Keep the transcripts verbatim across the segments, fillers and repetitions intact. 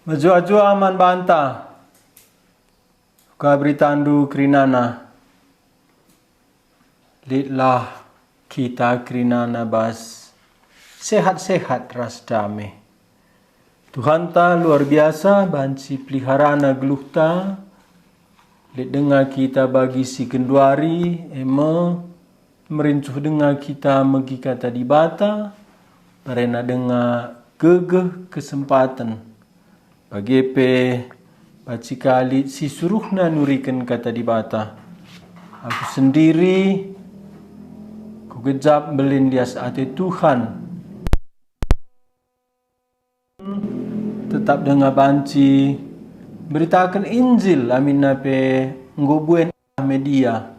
Mejuah-juah man banta. Uga beritandu kerinana. Litlah kita kerinana bas sehat-sehat ras dame. Tuhanta luar biasa banci peliharana geluhta. Lit denga kita bagi si genduari, e me, merincuh denga kita megi Kata Dibata, barena denga gegeh kesempaten. Bage pe banci ka lit si suruhna nuriken Kata Dibata. Aku sendiri kugejap mbelin lias ate Tuhan. Tetap denga banci beritaken Injil aminna pe enggo buen media.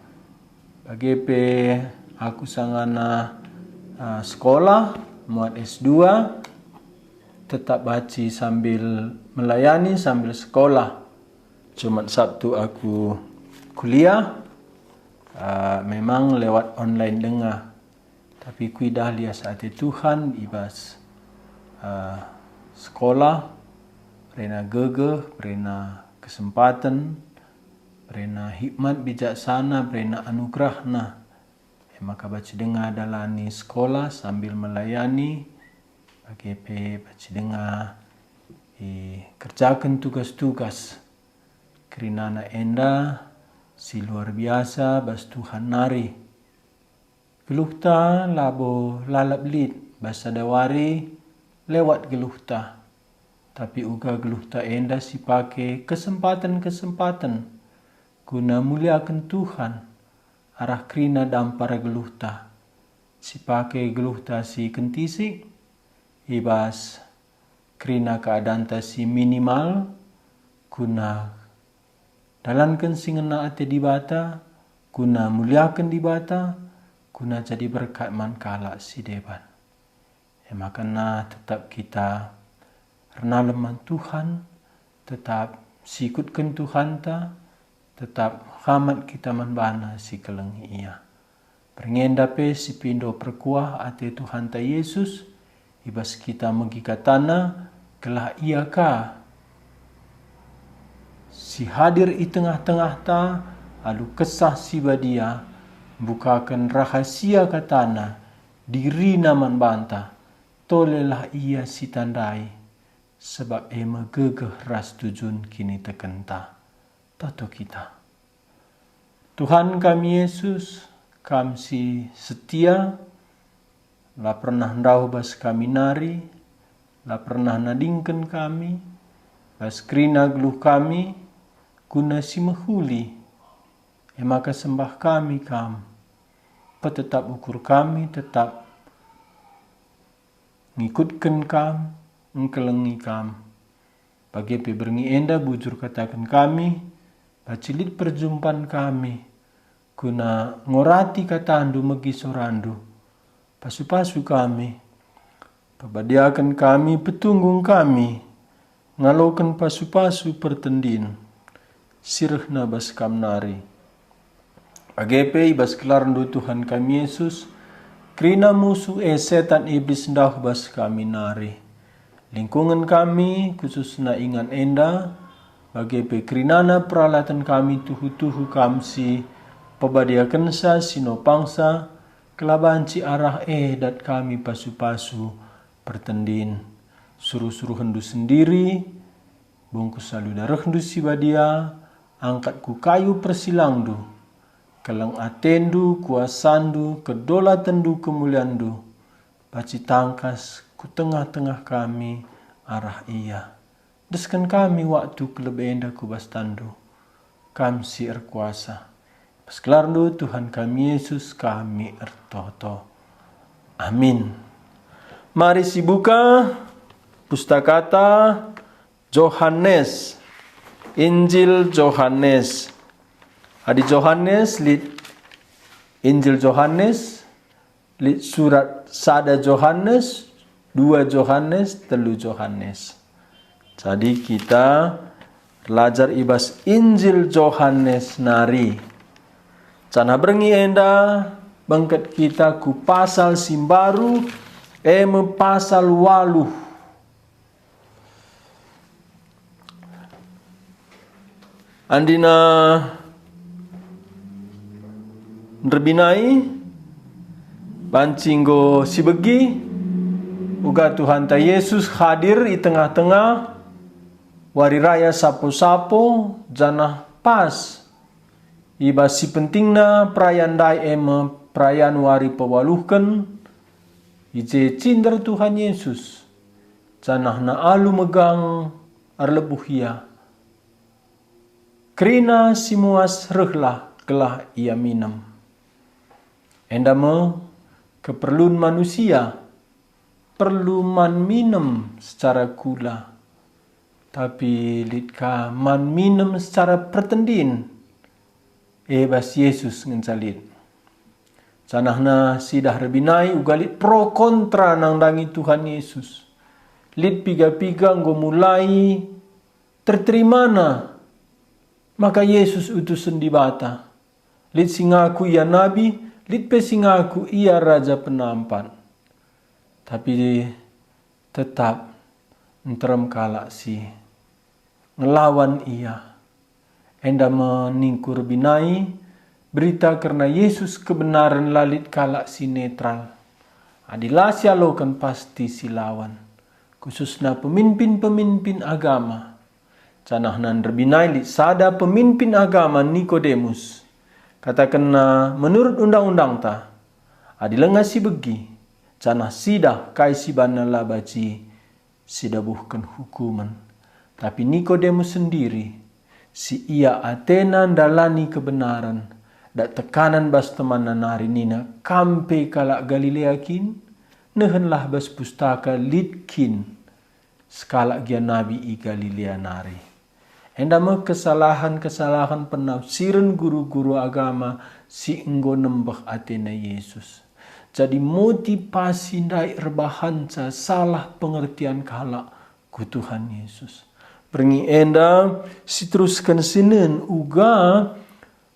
Bage pe aku sangana, ah, sekolah, muat S dua, tetap banci sambil melayani, sambil sekolah. Jumat Sabtu aku kuliah, ah, memang lewat online denga. Tapi kuidah lias ate Tuhan i bas, ah, sekolah, berena gegeh, berena kesempaten, berena hikmat bijaksana, berena anugerahna. E maka banci denga dalani sekolah sambil melayani, bage pe banci denga ikerjaken tugas-tugas kerinana enda si luar biasa bas Tuhan nari. Geluhta labo lalap lit bas sada wari lewat geluhta, tapi uga geluhta enda sipake kesempaten-kesempaten guna muliaken Tuhan arah kerina dampar geluhta, sipake geluhta si kentisik i bas kerina keadanta si minimal, guna dalanken si ngena ate Dibata, guna muliaken Dibata, guna jadi berkat man kalak si deban. E maka tetap kita ernalem man Tuhan, tetap sikutken Tuhanta, tetap hamat kita man baNa si kelengi Ia. Berngi enda pe sipindo perkuah ate Tuhanta Yesus, i bas kita megi kataNa, gelah Ia ka si hadir i tengah-tengahta alu Kesah Si Badia, mbukaken rahasia kataNa, diriNa man banta. Tolelah Ia sitandai, sebab e me gegeh ras tujun kinitekenta. Tato kita. Tuhan kami Yesus, Kam si setia, la pernah ndauh bas kami nari, la pernah nadingken kami, bas kerina geluh kami, guna si mehuli. E maka sembah kami Kam, petetap ukur kami, tetap ngikutken Kam, engkelengi Kam. Bage pe berngi enda bujur kataken kami, banci lit perjumpan kami, guna ngorati kataNdu megi soraNdu. Pasu-pasu kami, pabadiaken kami, petunggung kami, ngaloken pasu-pasu pertendin si rehna bas Kam nari. Bage pe i bas gelarNdu Tuhan kami Yesus, kerina musuh e setan Iblis ndauh bas kami nari. Lingkungen kami, khususna ingan enda, bage pe kerinana peralatan kami tuhu-tuhu Kam si pabadiakensa, si nopangsa, kelabanci arah e dat kami pasu-pasu pertendin. Suruh-suruhenNdu sendiri, bungkus alu darehNdu si badia, angkat ku kayu persilangndu. Keleng atendu, kuasandu, kedolatendu, kemulianndu, banci tangkas ku tengah-tengah kami arah ia. Endesken kami waktu kelebe enda ku bas tanNdu, Kam si erkuasa. Bas gelarNdu, Tuhan kami Yesus, kami ertoto. Amin. Mari sibuka Pustakata Johanes, Injil Johanes. Adi Johanes lit Injil Johanes, lit surat sada Johanes, dua Johanes, telu Johanes. Jadi kita erlajar i bas Injil Johanes nari. Janah berngi enda bengket kita ku pasal si mbaru, e me pasal waluh. Andina nderbinai, banci enggo sibegi uga Tuhanta Yesus hadir i tengah-tengah wari raya Sapo-Sapo, janah pas i bas si pentingna perayan ndai, e me perayan wari pewaluhken, i je cinder Tuhan Yesus, janahna alu megang erlebuh Ia. Kerina si muas rehlah gelah ia minem. Enda me keperlun manusia, perlu man minem secara kula, tapi lit ka man minem secara pertendin, e bas Yesus ngenca lit. Janahna sidah erbinai uga lit pro kontra nandangi Tuhan Yesus. Lit piga-piga enggo mulai terterimana maka Yesus utusen Dibata. Lit si ngaku ia nabi, lit pe si ngaku ia raja penampat. Tapi tetap nterem kalak si ngelawan ia. Enda me ningku erbinai, berita kerna Yesus kebenaren la lit kalak si netral. Adi la sialoken, pasti silawan, khususna peminpin-peminpin agama. Janahna nderbinai lit sada peminpin agama, Nikodemus. Katakenna, menurut undang-undangta, adi langa sibegi, janah sidah kai si banna la banci sidabuhken hukumen. Tapi Nikodemus sendiri, si ia atena ndalani kebenaren, dak tekanen bas temanna nari nina, "Kam pe kalak Galilea kin? Nehenlah bas pustaka lit kin sekalak gia nabi i Galilea nari." Enda me kesalahen-kesalahen penafsiren guru-guru agama si enggo nembeh atena Yesus. Jadi motivasi ndai erbahanca salah pengertian kalak ku Tuhan Yesus. Berngi enda siterusken sinen uga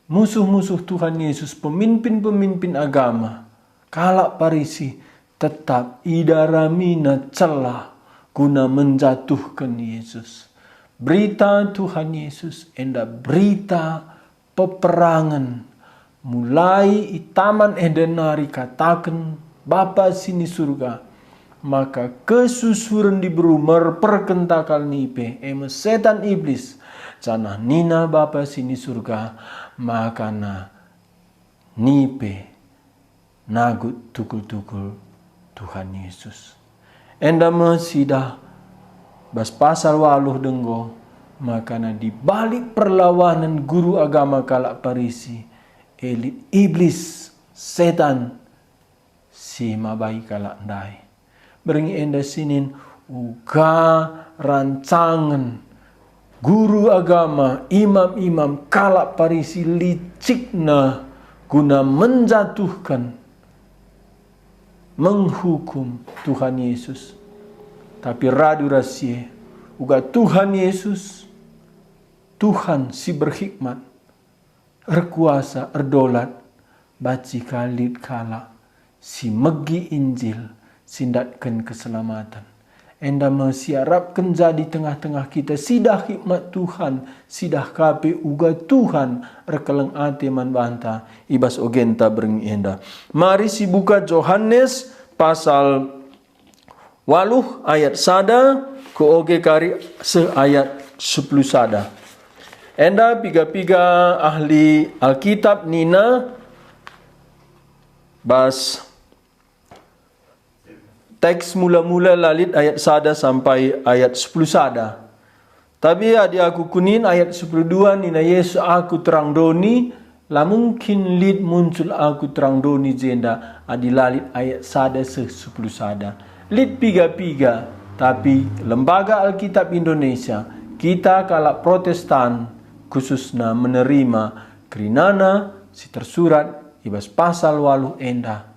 musuh-musuh Tuhan Yesus, peminpin-peminpin agama, kalak Parisi, tetap idaramina celah guna menjatuhken Yesus. Berita Tuhan Yesus enda berita peperangen. Mulai i Taman Eden nari kataken Bapa si ni Surga, maka kesusuren diberu merperken takal nipe, e me setan Iblis, janah nina Bapa si ni Surga, makana nipe nagut tukul-tukul Tuhan Yesus. Enda me sidah bas pasal waluh denggo, makana di balik perlawanen guru agama kalak Parisi, e lit Iblis, setan, si mabai kalak ndai. Berngi enda sinin uga rancangen guru agama, imam-imam, kalak Parisi licikna guna menjatuhken, menghukum Tuhan Yesus. Tapi radu ras si e, uga Tuhan Yesus, Tuhan si berhikmat, erkuasa, erdolat, banci ka lit kalak si megi Injil, si ndatken keselamaten. Enda me siarapken jadi tengah-tengah kita, sidah hikmat Tuhan, sidah ka pe uga Tuhan erkeleng ate man banta i bas ogenta berngi enda. Mari sibuka Johanes pasal waluh ayat sada ku oge kari seh ayat sepuluh sada. Enda piga-piga ahli Alkitab nina bas teks mula-mula la lit ayat sada sampai ayat sepuluh sada. Tapi adi aku kunin ayat sepuluh dua nina Yesus, "Aku terang doni," la mungkin lit muncul "Aku terang doni" jenda adi la lit ayat sada seh sepuluh sada. Lit piga-piga, tapi Lembaga Alkitab Indonesia, kita kalak Protestan, khususna menerima kerinana si tersurat i bas pasal waluh enda.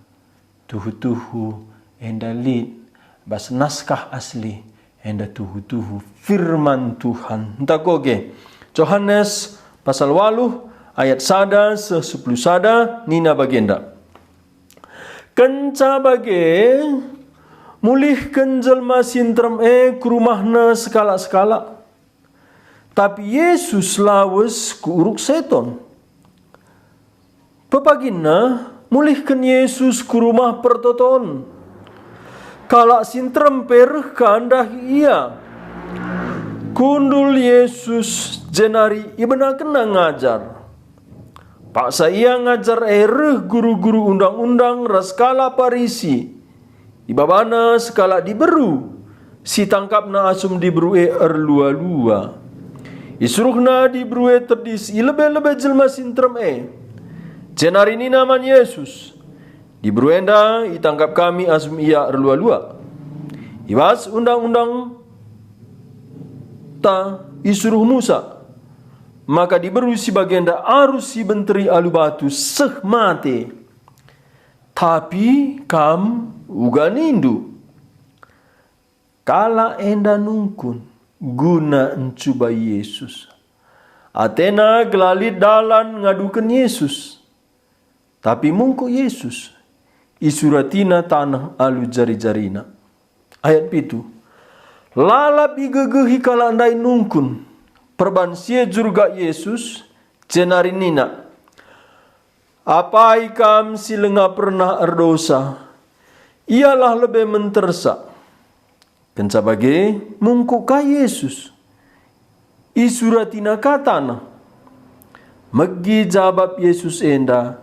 Tuhu-tuhu enda lit bas naskah asli, enda tuhu-tuhu firman Tuhan. Ntah koge, Johanes pasal waluh ayat sada seh sepuluh sada nina bagenda, "Kenca bage, mulihken jelma si nterem e ku rumahna sekalak-sekalak. Tapi Jesus lawes ku uruk seton. Pepaginna, mulihken Jesus ku rumah pertoton. Kalak si nterem pe reh ka ndahi Ia. Kundul Jesus jenari ibenakenNa ngajar. Paksa Ia ngajar e reh guru-guru Undang-undang ras kalak Parisi. Ibabana sekalak diberu, si tangkapna asum diberu e erlua-lua. Isuruhna diberu e tedis i lebe-lebe jelma si nterem e. Jenari nina man Jesus, "Diberu enda itangkap kami asum ia erlua-lua. I bas Undang-undangta isuruh Musa, maka diberu si bagenda arus sibenteri alu batu seh mate. Tapi kam uga nindu." Kalak enda nungkun guna ncubai Jesus. Atena gelah lit dalan ngaduken Jesus. Tapi mungkuk Jesus, isuratina taneh alu jari-jarina. Ayat pitu. Lalap igegehi kalak ndai nungkun, perban si e jurgak Jesus, jenari nina, "Apai kam si langa pernah erdosa, ialah lebe mentersa." Kenca bage, mungkuk ka Jesus. Isuratina ka taneh. Megi jabap Jesus enda,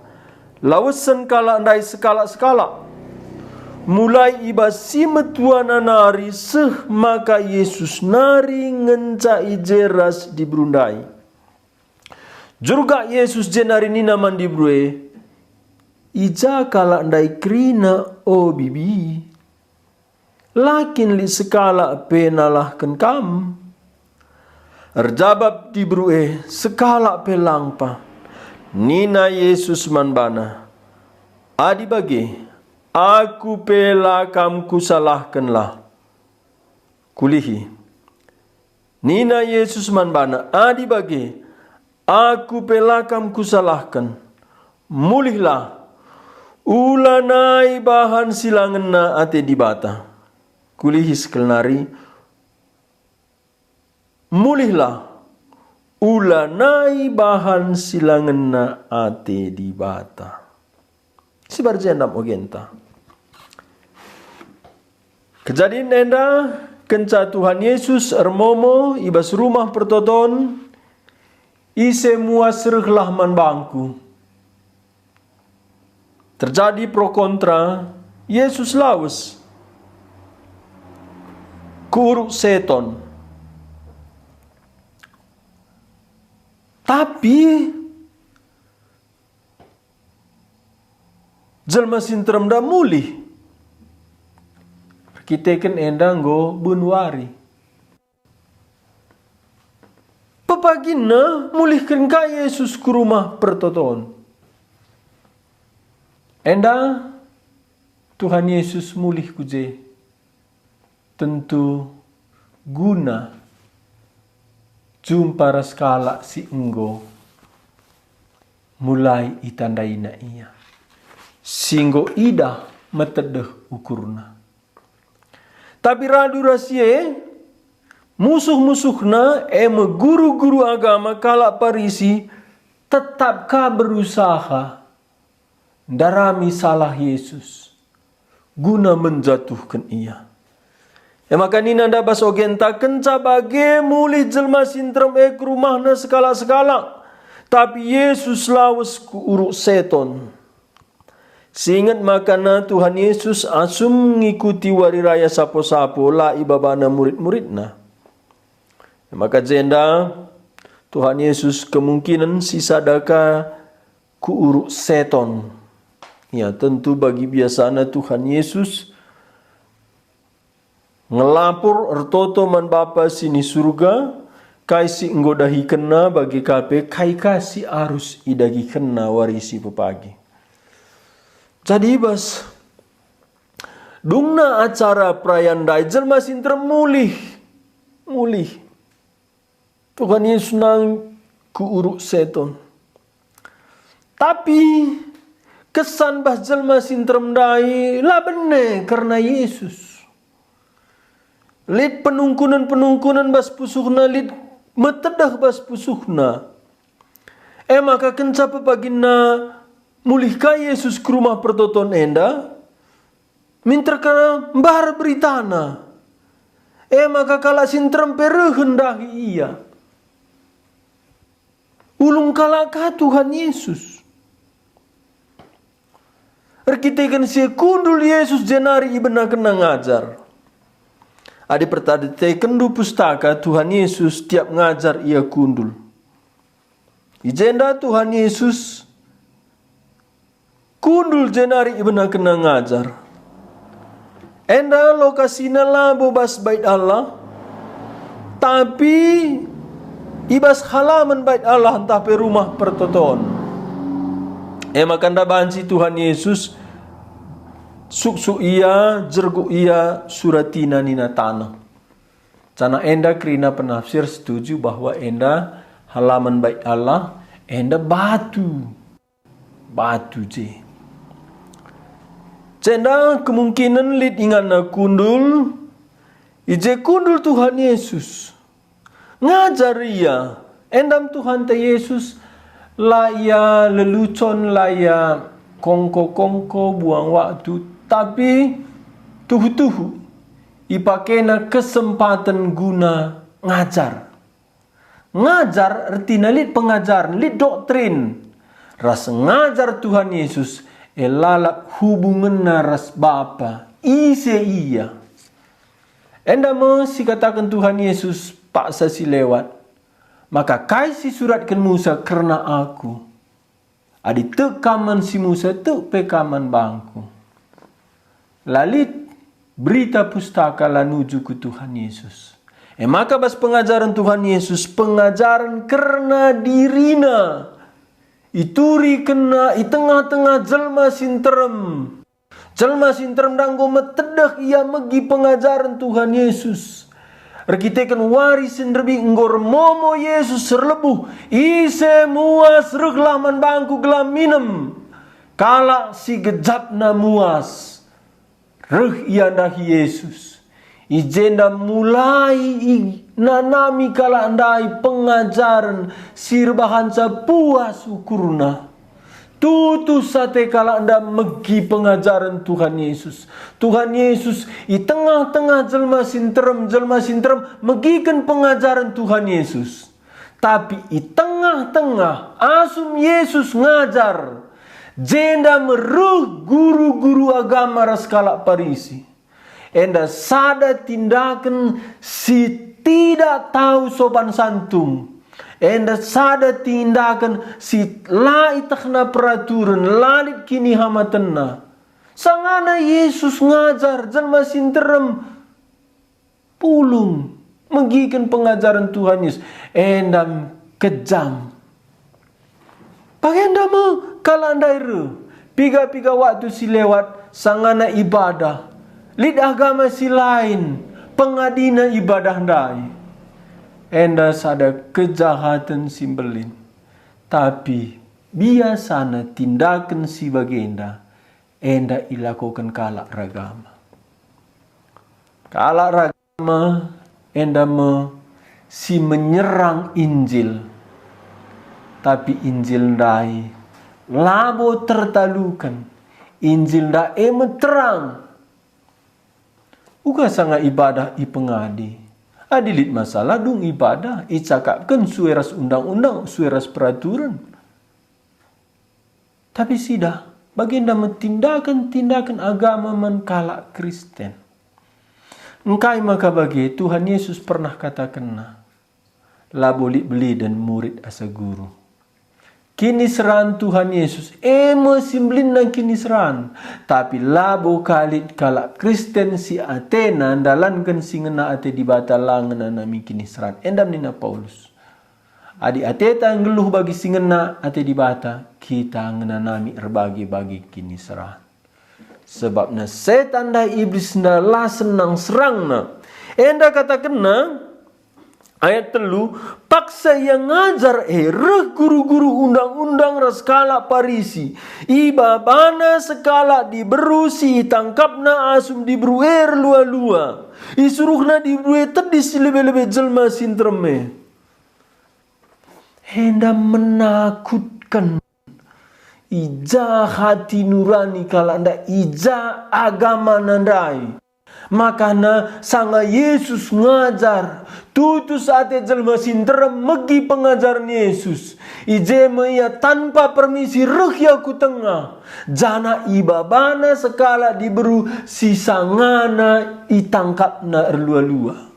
lawesen kalak ndai sekalak-sekalak. Mulai i bas si metuana nari seh maka Jesus nari ngenca i je ras diberu ndai. Jurgak Jesus jenari nina man diberu e, "I ja kalak ndai kerina, o bibi? La kin lit sekalak pe nalahken kam?" Erjabap diberu e, "Sekalak pe lang pa." Nina Jesus man bana, "Adi bage, Aku pe la kam kusalahkenlah. Kulihi." Nina Jesus man bana, "Adi bage, Aku pe la kam kusalahken. Mulihlah, ulanai bahan si la ngena ate Dibata." Kulihi sekel nari, "Mulihlah, ulanai bahan si la ngena ate Dibata." Si barjenda ogenta. Kejadin enda, kenca Tuhan Yesus ermomo i bas rumah pertoton, ise muas rehlah man bangku. Terjadi pro kontra, Yesus lawes ku uruk seton. Tapi jelma si nterem ndai mulih. Erkiteken enda enggo ben wari. Pepaginna mulihken ka Yesus ku rumah pertoton. Enda Tuhan Yesus mulih ku je. Tentu guna jumpa ras kalak si enggo mulai itandaina ia, si enggo idah metedeh ukurna. Tapi radu ras si e, musuh-musuhna, e me guru-guru agama kalak Parisi, tetap ka berusaha ndarami salah Yesus guna menjatuhken Ia. E maka nina ndai bas ogenta, kenca bage mulih jelma si nterem e ku rumahna sekalak-sekalak, tapi Yesus lawes ku uruk seton. Siinget makana Tuhan Yesus asum ngikuti Wari Raya Sapo-Sapo la ibabana murid-muridNa. E maka jenda Tuhan Yesus kemungkinen sisada ka ku uruk seton. Ya, tentu bagi biasana Tuhan Yesus ngelapor ertoto man Bapa si ni Surga, kai si enggo dahikenNa bage ka pe kai ka si arus idahikenNa wari si pepagi. Jadi bas dungna acara perayan ndai jelma si nterem mulih. Mulih. Tuhan Yesus nang ku uruk seton. Tapi kesan bas jelma si nterem ndai la bene kerna Yesus. Lit penungkunen-penungkunen bas pusuhna, lit metedeh bas pusuhna. E maka kenca pepaginna mulih ka Jesus ku Rumah Pertoton enda, minter ka mbar beritana. E maka kalak si nterem pe reh ndahi ia. Ulung kalak ka Tuhan Jesus. Erkiteken si e kundul Jesus jenari ibenakenNa ngajar. Adi pertatekenndu pustaka Tuhan Jesus, tiap ngajar Ia kundul. I jenda Tuhan Jesus kundul jenari ibenakenNa ngajar. Enda lokasina labo bas Bait Allah, tapi i bas halaman Bait Allah ntah pe Rumah Pertoton. E maka enda banci Tuhan Jesus suksuk Ia, jerguk Ia, suratina nina taneh. Janah enda kerina penafsir setuju bahwa enda halaman Bait Allah, enda batu. Batu je. Jenda kemungkinen lit inganna kundul, i je kundul Tuhan Yesus. Ngajar Ia, endam Tuhanta Yesus, la Ia lelucon, la Ia kongko-kongko buang waktu, tapi tuhu-tuhu ipakeNa kesempaten guna ngajar. Ngajar ertina lit pengajaren, lit doktrin. Ras ngajar Tuhan Yesus, e lalap hubungenna ras Bapa, ise Ia. Enda me sikataken Tuhan Yesus paksa si lewat, maka kai si suratken Musa kerna Aku? Adi tek kam man si Musa, tek pe kam man bangKu. La lit berita pustaka la nuju ku Tuhan Yesus. E maka bas pengajaren Tuhan Yesus, pengajaren kerna diriNa, iturikenNa i tengah-tengah jelma si nterem. Jelma si nterem enda enggo metedeh ia megi pengajaren Tuhan Yesus. Erkiteken wari si nderbih enggo ermomo Yesus erlebuh, "Ise muas, rehlah man bangKu gelah minem." Kalak si gejapna muas, reh ia ndahi Yesus. I jenda mulai inanami kalak ndai pengajaren si erbahanca puas ukurna. Tutus ate kalak enda megi pengajaren Tuhan Yesus. Tuhan Yesus i tengah-tengah jelma si nterem, jelma si nterem megiken pengajaren Tuhan Yesus. Tapi i tengah-tengah asum Yesus ngajar, jenda me reh guru-guru agama ras kalak Parisi. Enda sada tindaken si tidak tau sopan santun. Enda sada tindaken si la itehna peraturen, la lit kinihamatenna. Sangana Yesus ngajar, jelma si nterem pulung megiken pengajaren Tuhan Yesus. Enda kejam. Bagenda me kalak ndai reh, piga-piga waktu si lewat sangana ibadah, lit agama si lain pengadina ibadah ndai. Enda sada kejahaten si mbelin, tapi biasana tindaken si bagenda enda ilakoken kalak ragama. Kalak ragama enda me si menyerang Injil. Tapi Injil ndai labo tertaluken. Injil ndai e me terang. Uga sanga ibadah ipengadi. Adi lit masalah dung ibadah, icakapken sue ras undang-undang, sue ras peraturen. Tapi sidah, bagenda me tindaken-tindaken agama man kalak Kristen. Engkai maka bage Tuhan Yesus pernah katakenna, "Labo lit beliden murid asa guru." Kiniseran Tuhan Yesus e me si mbelinna kiniseran, tapi labo ka lit kalak Kristen si atena ndalanken si ngena ate Dibata la ngenanami kiniseran. Endam nina Paulus. Adi ateta nggeluh bagi si ngena ate Dibata, kita ngenanami erbage-bage kiniseran. Sebabna setan ndai iblis enda la senang serangna. Enda katakenna, ayat telu, "Paksa ia ngajar e, reh guru-guru undang-undang ras kalak Parisi. Ibabana sekalak diberu si itangkapna asum diberu e erlua-lua. Isuruhna diberu e tedis i lebe-lebe jelma si nterem e." Enda menakutken. I ja hati nurani kalak ndai, i ja agamana ndai. Makana sanga Jesus ngajar, tutus ate jelma si nterem megi pengajaren Jesus. I je me ia tanpa permisi reh ia ku tengah, janah ibabana sekalak diberu si sangana itangkapna erlua-lua.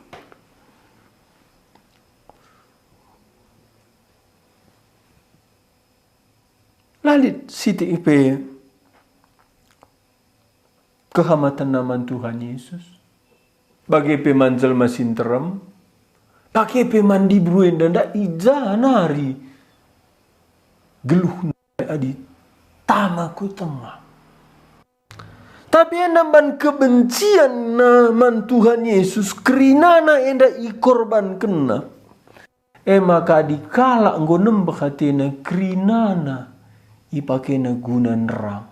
La lit sitik pe kehamatenna man Tuhan Yesus. Bage pe man jelma si nterem, bage pe man diberu enda, ndak i ja nari geluhna adi tama ku tengah. Tapi enda man kebencianna man Tuhan Yesus, kerinana enda ikorbankenna. E maka adi kalak enggo nembeh atena, kerinana ipakena guna nerang.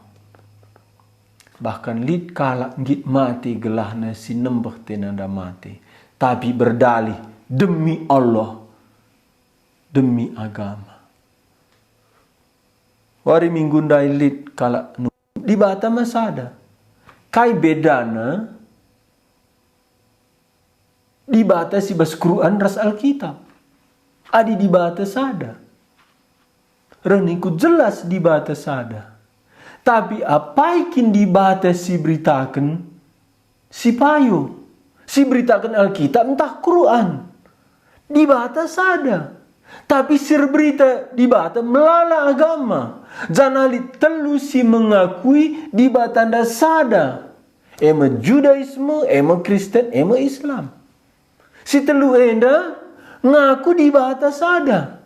Bahkan lit kalak nggit mate gelahna si nembeh atena enda mate, tapi berdalih, "Demi Allah, demi agama." Wari Minggu ndai lit kalak nungkun, Dibata me sada. Kai bedana Dibata si bas Quran ras Alkitab? Adi Dibata sada, reh ningku jelas Dibata sada. Tapi apai kin Dibata si beritaken si payo, si beritaken Alkitab ntah Quran? Dibata sada, tapi si erberita Dibata melala agama, janah lit telu si mengakui Dibatanda sada, e me Judaisme, e me Kristen, e me Islam. Si telu enda ngaku Dibata sada,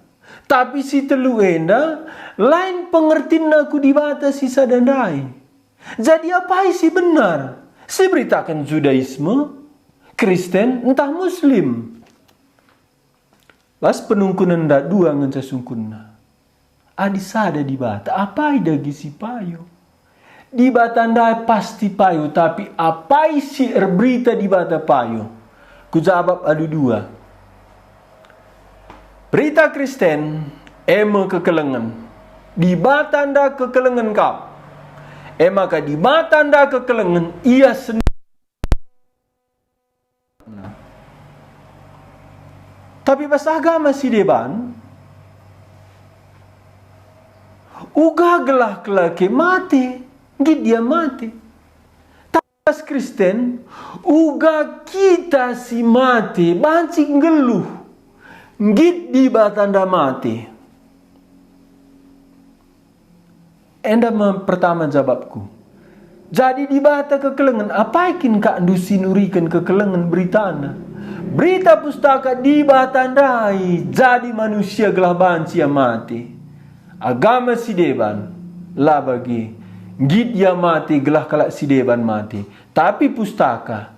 tapi si telu enda lain pengertinna ku Dibata si sada ndai. Jadi apai si benar? Si beritaken Judaisme, Kristen, ntah Muslim? Bas penungkunenda dua ngenca sungkunna. Adi sada Dibata, apai dage si payo? Dibata ndai pasti payo, tapi apai si erberita Dibata payo? Kujabap alu dua. Berita Kristen e me kekelengen. Dibata enda kekelengen kap. E maka Dibata enda kekelengen, Ia sendiri. Tapi bas agama si deban, uga gelah kelake mate, nggit ia mate. Tapi bas Kristen, uga kita si mate banci nggeluh, nggit Dibatanda mate. Enda me pertama jabapku. Jadi Dibata kekelengen, apai kin kakndu si nuriken kekelengen beritana? Berita Pustaka Dibata ndai jadi manusia gelah banci ia mate. Agama si deban, la bage. Nggit ia mate gelah kalak si deban mate. Tapi Pustaka,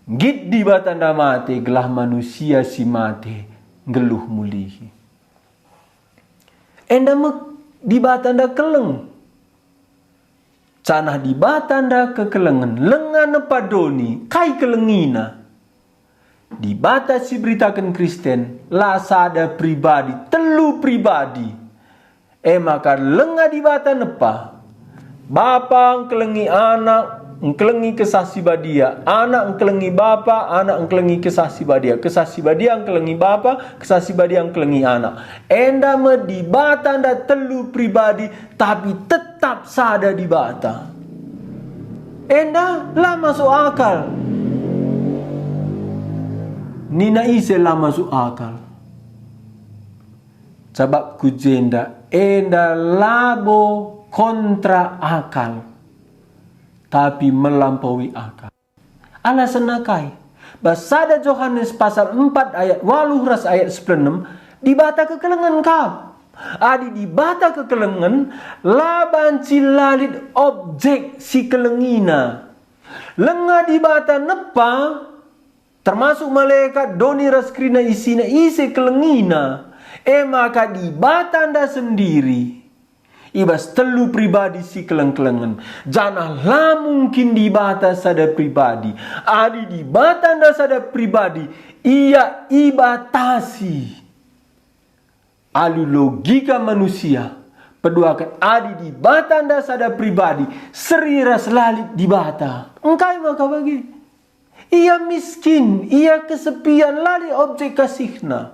nggit Dibatanda mate gelah manusia si mate nggeluh mulihi. Enda me Dibatanda keleng. Janah Dibatanda kekelengen, lenga nepa doni, kai kelengina? Dibata si beritaken Kristen, la sada pribadi, telu pribadi. E maka lenga Dibata nepa. Bapa engkelengi Anak, engkelengi Kesah Si Badia. Anak engkelengi Bapa, Anak engkelengi Kesah Si Badia. Kesah Si Badia engkelengi Bapa, Kesah Si Badia engkelengi Anak. Enda me Dibata nda telu pribadi, tapi tetap sada Dibata. Enda la masuk akal. Nina ise la masuk akal? Sabap ku jenda enda labo kontra akal, tapi melampaui akal. Alasenna kai? Bas sada Johanes pasal empat ayat waluh ras ayat sepuluh enem, Dibata kekelengen kap. Adi Dibata kekelengen, la banci la lit objek si kelengina. Lenga Dibata nepa, termasuk malekat, doni ras kerina isina, ise kelengina, e maka Dibata nda sendiri. I bas telu pribadi si keleng-kelengen, janah la mungkin Dibata sada pribadi. Adi Dibata nda sada pribadi, Ia ibatasi. Alu logika manusia, peduaken adi Dibata enda sada pribadi, seri ras la lit Dibata. Engkai maka bage? Ia miskin, ia kesepian, la lit objek kasihna.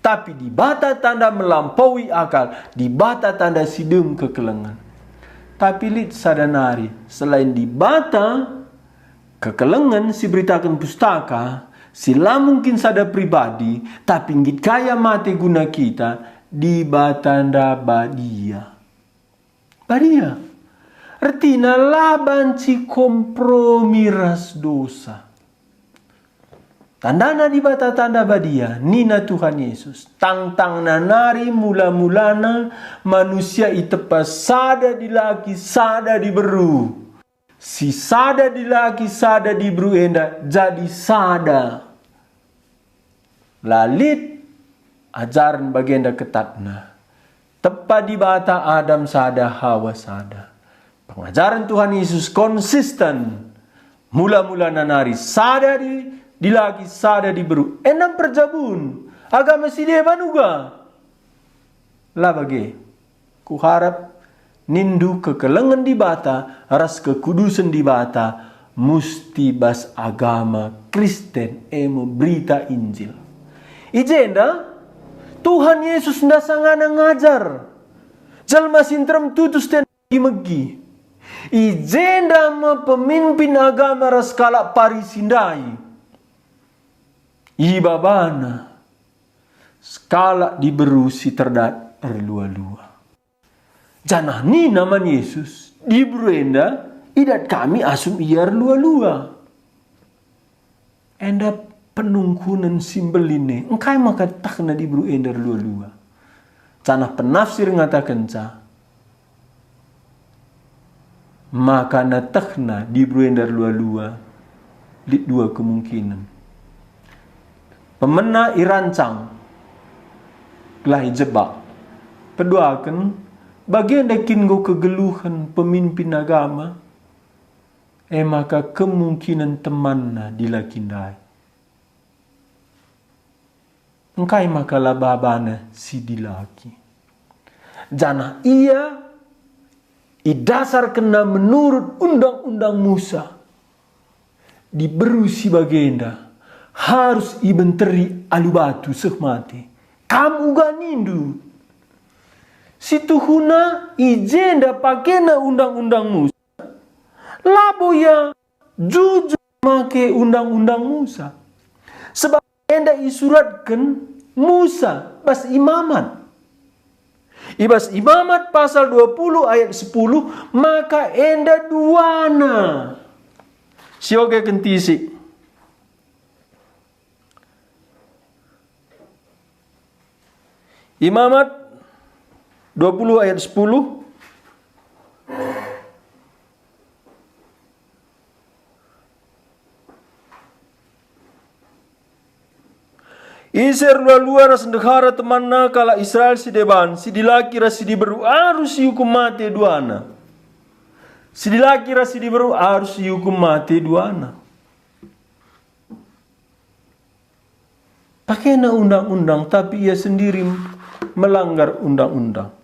Tapi Dibata tanda melampaui akal, Dibata tanda si dem kekelengen. Tapi lit sada nari, selain Dibata, kekelengen si beritaken Pustaka, si la mungkin sada pribadi, tapi nggit ka ia mate guna kita, Dibata enda badia. Badia. Ertina la banci kompromi ras dosa. Tandana Dibata tanda badia, nina Tuhan Yesus. Tangtangna nari mula-mulana manusia itepa sada dilaki, sada diberu. Si sada dilaki, sada diberu enda jadi sada. La lit ajaren bagenda ketatna. Tepa Dibata Adam sada, Hawa sada. Pengajaren Tuhan Yesus konsisten. Mula-mulana nari sada di, dilaki, sada diberu. Enda perjabun. Agama si deban uga. La bage. Kuharap nindu kekelengen Dibata ras kekudusen Dibata musti bas agama Kristen, e me berita Injil. I jenda, Tuhan Yesus ndasangana ngajar. Jelma si nterem tutus ten megi-megi. I jenda me pemimpin agama ras kalak Parisi ndai. Ibabana sekalak diberu si terdat erlua-lua. Janah nina man Yesus, "Diberu enda idat kami asum ia erlua-lua." Enda penungkunen si mbelin e, engkai maka tehna diberu enda erlua-lua? Janah penafsir ngatakenca, maka natehna diberu enda erlua-lua, lit dua kemungkinen. Pemena irancang, gelah ijebak. Peduaken, bagenda kin enggo kegeluhen pemimpin agama? E maka kemungkinen temanna dilaki ndai. Engkai maka la babana si dilaki? Janah ia idasarkenna menurut Undang-undang Musa. Diberu si bagenda harus ibenteri alu batu seh mate. Kam uga nindu. Situhuna i jenda pakena Undang-undang Musa. Labo ia jujur make Undang-undang Musa. Sebab enda isuratken Musa bas Imamat. I bas Imamat pasal dua puluh ayat sepuluh, maka enda duana. Sioge kentisik. Imamat dua puluh ayat sepuluh. Ise erlua-lua ras ndehara temanna kalak Israel si deban, si dilaki ras si diberu arus iukum mate duana. Si dilaki ras si diberu arus iukum mate duana. Pakena undang-undang, tapi ia sendiri melanggar undang-undang.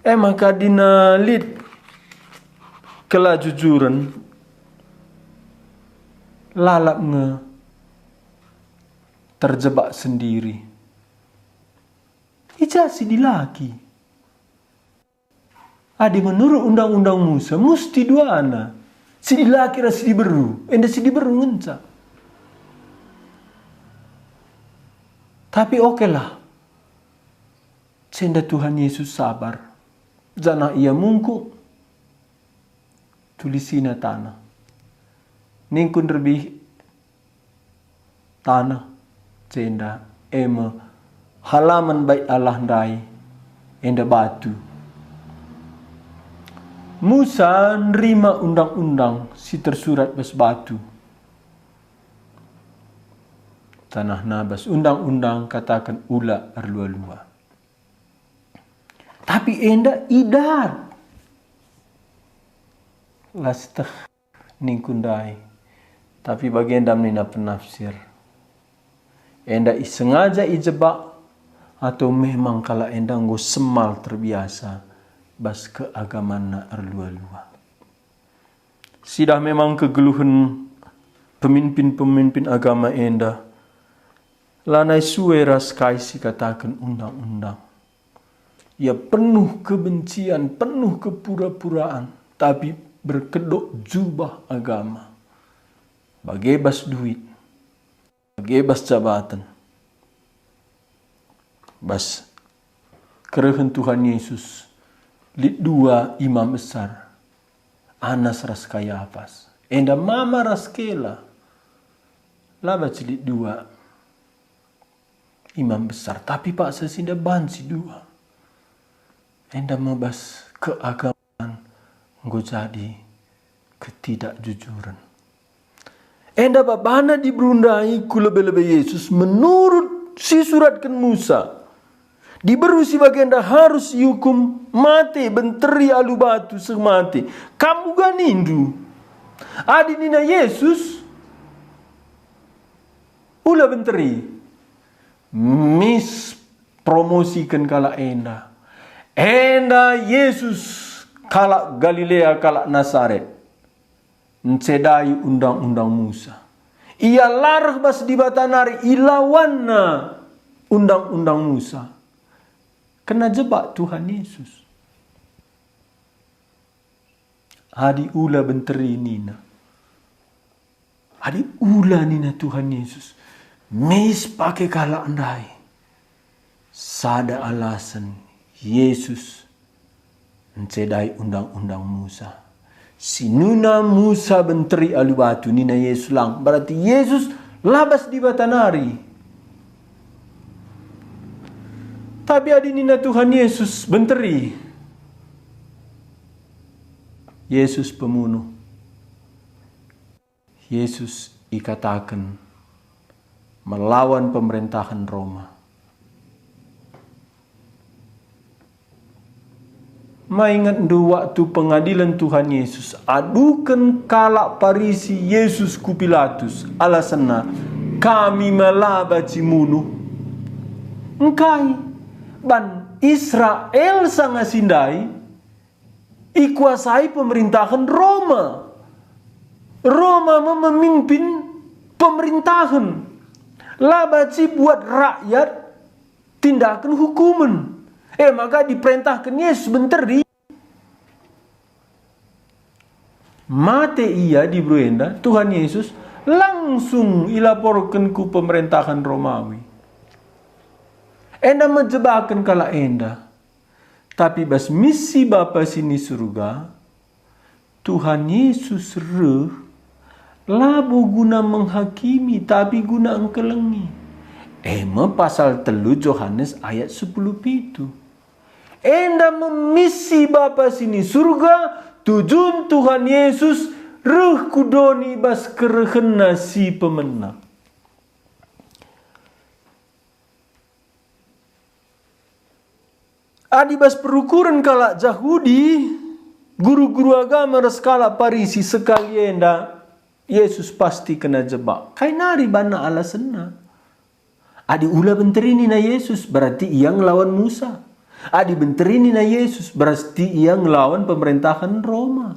E maka dina lit kelajujuren, lalap nge terjebak sendiri. I ja si dilaki. Adi menurut Undang-undang Musa, musti duana. Si dilaki ras si diberu, enda si diberu ngenca. Tapi okelah. Jenda Tuhan Yesus sabar. Janah ia mungkuk. Tulisina taneh. Ningkun rebih taneh jenda, e me halaman Bait Allah ndai, enda batu. Musa nerima undang-undang si tersurat bas batu. Janahna bas undang-undang kataken ula erlua-lua. Tapi enda idat. Lasteh ningku ndai. Tapi bagenda nina penafsir. Enda isengaja ijebak, atau memang kalak enda enggo semal terbiasa bas keagamanna erlua-lua? Sidah memang kegeluhen pemimpin-pemimpin agama enda lanai sue ras kai si kataken undang-undang. Ia penuh kebencian, penuh kepura-puraan, tapi berkedok jubah agama. Bage bas duit, bage bas jabaten. Bas kerehen Tuhan Yesus, lit dua imam besar, Anas ras Kayafas. Enda mama ras kela. La banci lit dua imam besar, tapi paksa si enda banci dua. Enda me bas keagamaan enggo jadi ketidakjujuren. Enda babana diberu ndai ku lebe-lebe Yesus menurut si suratken Musa. Diberu si bagenda harus iukum mate, benteri alu batu seh mate. Kam uga nindu. Adi nina Yesus, "Ula benteri," mis promosiken kalak enda. Enda Yesus, kalak Galilea, kalak Nasaret, ncedai undang-undang Musa. Ia la reh bas Dibata nari, ilawanna undang-undang Musa. Kena jebak Tuhan Yesus. Adi ula benteri nina. Adi ula nina Tuhan Yesus, mis pake kalak ndai. Sada alasen Yesus ncedai undang-undang Musa. Si nina Musa benteri alu batu, nina Yesus lang, berarti Yesus la bas Dibata nari. Tapi adi nina Tuhan Yesus benteri, Yesus pemunuh. Yesus ikataken melawan pemerintahen Roma. Maingetndu waktu pengadilen Tuhan Yesus, aduken kalak Parisi Yesus ku Pilatus, alasenna, "Kami me la banci munuh." Engkai? Ban Israel sanga si ndai ikuasai pemerintahen Roma. Roma me memimpin pemerintahen. La banci buat rakyat tindaken hukumen. E maka diperentahken Yesus benteri. Mate ia diberu enda, Tuhan Yesus langsung ilaporken ku pemerintahen Romawi. Enda me jebaken kalak enda. Tapi bas misi Bapa si ni Surga, Tuhan Yesus reh labo guna menghakimi, tapi guna engkelengi. E me pasal telu Johanes ayat sepuluh pitu. Enda me misi Bapa si ni Surga, tujun Tuhan Yesus reh ku doni bas kerehenNa si pemena. Adi bas perukuren kalak Jahudi, guru-guru agama ras kalak Parisi sekali enda, Yesus pasti kena jebak. Kai nari banna alasenna? Adi ula benteri nina Yesus, berarti ia ngelawan Musa. Adi benteri nina Yesus, berarti ia ngelawan pemerintahen Roma.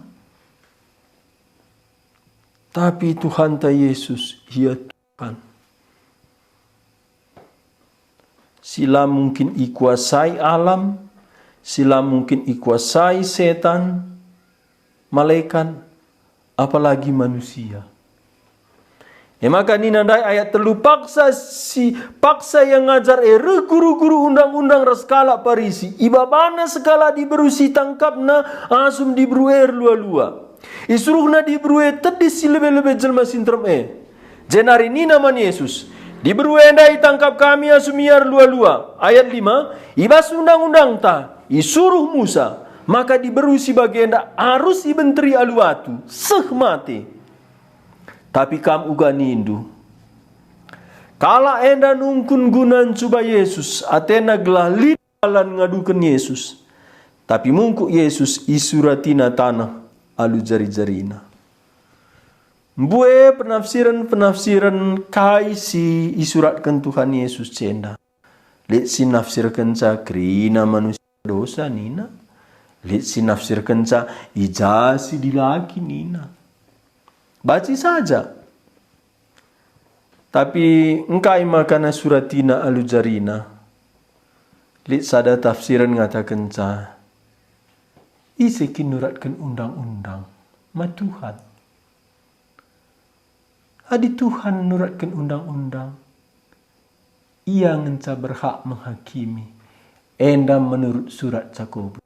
Tapi Tuhanta Yesus, ia Tuhan. Si la mungkin ikuasai alam, si la mungkin ikuasai setan, malekat, apalagi manusia. E maka nina ndai ayat telu, paksa si, paksa ia ngajar e reh guru-guru undang-undang ras kalak Parisi. Ibabana sekalak diberu si itangkapna asum diberu e erlua-lua. Isuruhna diberu e tedis si lebe-lebe jelma si nterem e. Jenari nina man Yesus, "Diberu enda itangkap kami asum ia erlua-lua." Ayat lima, "I bas undang-undangta, isuruh Musa, maka diberu si bagenda arus ibenteri alu batu, seh mate. Tapi kam uga nindu." Kalak enda nungkun guna ncuba Yesus, atena gelah lit dalan ngaduken Yesus. Tapi mungkuk Yesus isuratina taneh alu jari-jarina. Mbue penafsiren-penafsiren kai si isuratken Tuhan Yesus enda. Lit si nafsirkenca kerina manusia dosa nina. Lit si nafsirkenca i ja si dilaki nina. Banci saja. Tapi engkai maka nasuratna alu jarina? Lit sada tafsiren ngatakenca, ise kin nuratken undang-undang? Ma Tuhan. Adi Tuhan nuratken undang-undang, Ia ngenca berhak menghakimi, enda menurut surat Jakobus.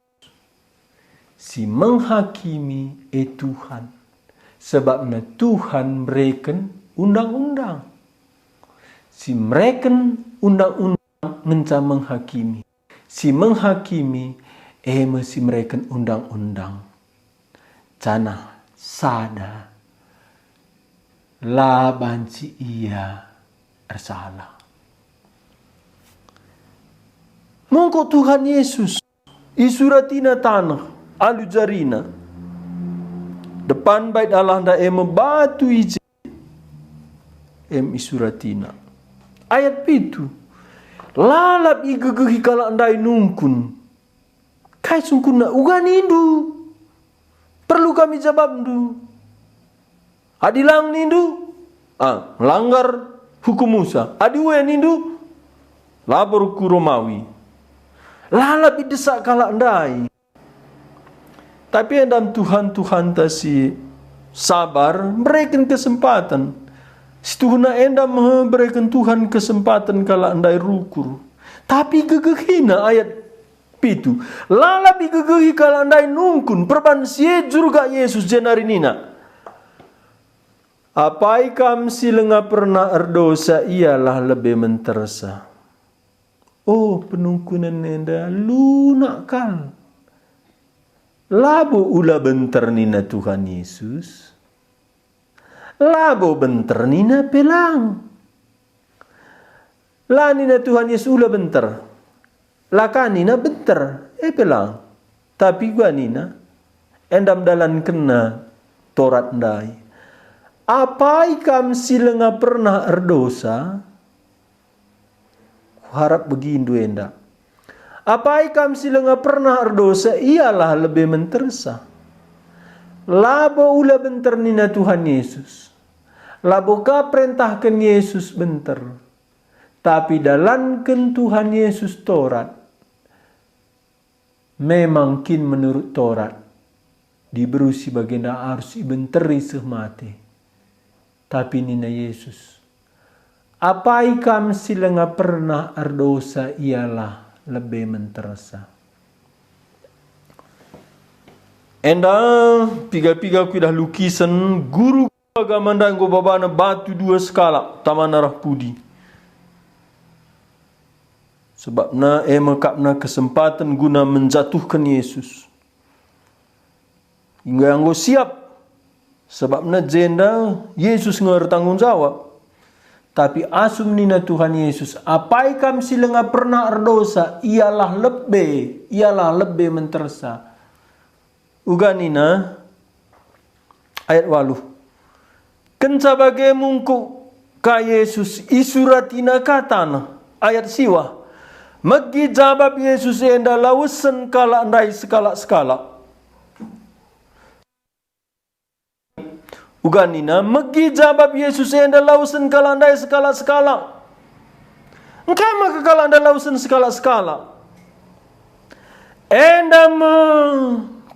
Si menghakimi e Tuhan, sebabna Tuhan mereken undang-undang. Si mereken undang-undang ngenca menghakimi. Si menghakimi e me si mereken undang-undang. Janah sada la banci ia ersalah. Mungkuk Tuhan Yesus, isuratina taneh alu jarina. Depan Bait Allah ndai e me batu i je, em isuratina. Ayat pitu. Lalap igegehi kalak ndai nungkun. Kai sungkunna? Uga nindu, perlu kami jabapndu. Adi lang nindu, ah, melanggar hukum Musa. Adi ue nindu, lapor ku Romawi. Lalap idesak kalak ndai. Tapi endam Tuhan-Tuhanta si sabar, mereken kesempaten. Situhuna endam me mereken Tuhan kesempaten kalak ndai rukur. Tapi gegehina ayat pitu. Lalap igegehi kalak ndai nungkun perban si e jurgak Yesus jenari nina, "Apai kam si langa pernah erdosa, ialah lebe mentersa." Oh, penungkunen enda lunak kal. Labo ula benter nina Tuhan Yesus. Labo benter nina pe lang. La nina Tuhan Yesus ula benter. La ka nina benter, e pe lang. Tapi uga nina, endam dalankenna Torat ndai. Apai kam si langa pernah erdosa? Kuharap begindu enda. Apai kam si langa pernah erdosa, ialah lebe mentersa. Labo ula benter nina Tuhan Yesus. Labo ka perentahken Yesus benter. Tapi dalanken Tuhan Yesus Torat. Memang kin menurut Torat, diberu si bagenda arus ibenteri seh mate. Tapi nina Yesus, "Apai kam si langa pernah erdosa, ialah lebe mentersa." Enda piga-piga kuidah lukisen guru agama ndai enggo babana batu dua sekalak, tamana reh pudi. Sebabna e me kapna kesempaten guna menjatuhken Yesus. Hingga enggo siap, sebabna jenda Yesus nge ertanggung jawab. Tapi asum nina Tuhan Yesus, "Apai kam si langa pernah erdosa, ialah lebe, ialah lebe mentersa." Uga nina, ayat waluh, kenca bage mungkuk ka Yesus, isuratina ka taneh. Ayat siwah, megi jabap Yesus enda lawesen kalak ndai sekalak-sekalak. Uga nina, megi jabap Yesus enda lawesen kalak ndai sekalak-sekalak. Engkai maka kalak ndai lawesen sekalak-sekalak? Enda me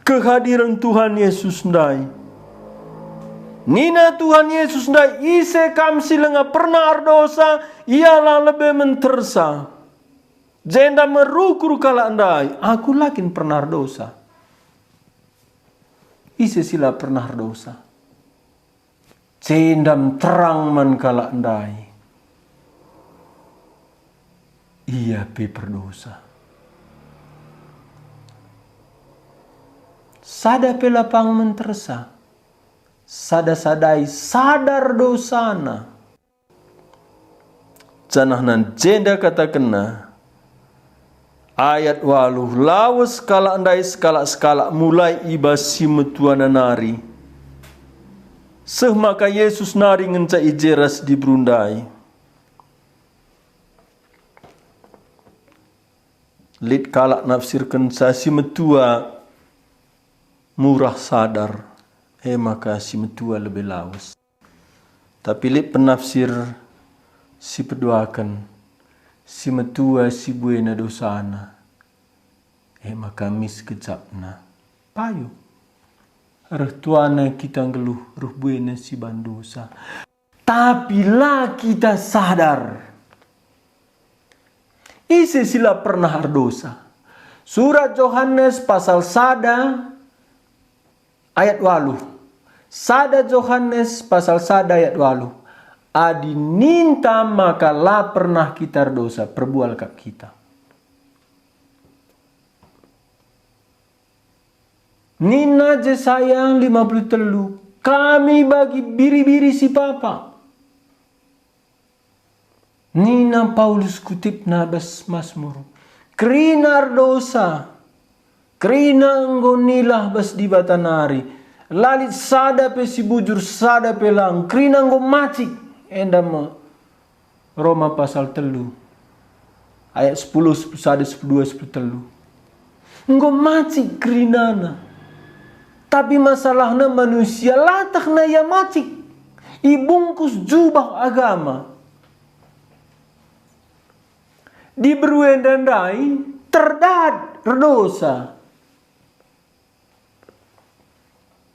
kehadiren Tuhan Yesus ndai. Nina Tuhan Yesus ndai, "Ise kam si langa pernah erdosa, ialah lebe mentersa." Jenda merukur kalak ndai, "Aku la kin pernah erdosa." Ise si la pernah erdosa? Jenda terang man kalak ndai, ia pe perdosa. Sada pe la pang mentersa, sada-sadai sadar dosana. Janahna jenda katakenna, ayat waluh, lawes kalak ndai sekalak-sekalak mulai i bas si metuana nari. Seh maka Jesus nari ngenca i je ras diberu ndai. Lit kalak nafsirkenca si metua murah sadar, e maka si metua lebe lawes. Tapi lit penafsir si peduaken, si metua si buena dosana, e maka mis kecapna. Payo. Reh tuana kita nggeluh, reh buena si bandosa. Tapi la kita sadar. Ise si la pernah erdosa? Surat Johanes pasal sada ayat waluh. Sada Johanes pasal sada ayat waluh. Adi ninta maka la pernah kita erdosa, perbual kap kita. Nina Jesaya lima puluh telu, "Kami bagi biri-biri si papa." Nina Paulus kutipna bas Masmur, "Kerina erdosa, kerina enggo nilah bas Dibata nari, la lit sada pe si bujur, sada pe lang, kerina enggo macik." Enda me Roma pasal telu, ayat sepuluh, sepuluh sada, sepuluh dua, sepuluh telu. Enggo macik kerinana. Tapi masalahna manusia la tehna ia macik. Ibungkus jubah agama. Diberu enda ndai terdat erdosa.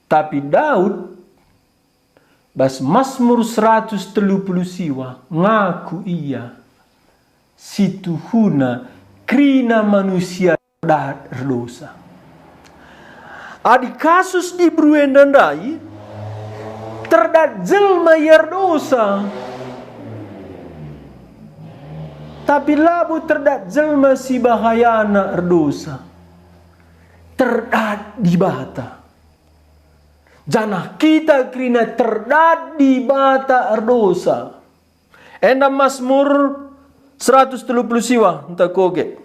Tapi Daud bas Masmur seratus telu puluh siwa ngaku ia si tuhuna kerina manusia dat erdosa. Adi kasus diberu enda ndai, terdat jelma ia erdosa. Tapi labo terdat jelma si bahayana erdosa. Terdat Dibata. Janah kita kerina terdat Dibata erdosa. Enda Masmur seratus telu puluh siwa, enta koge.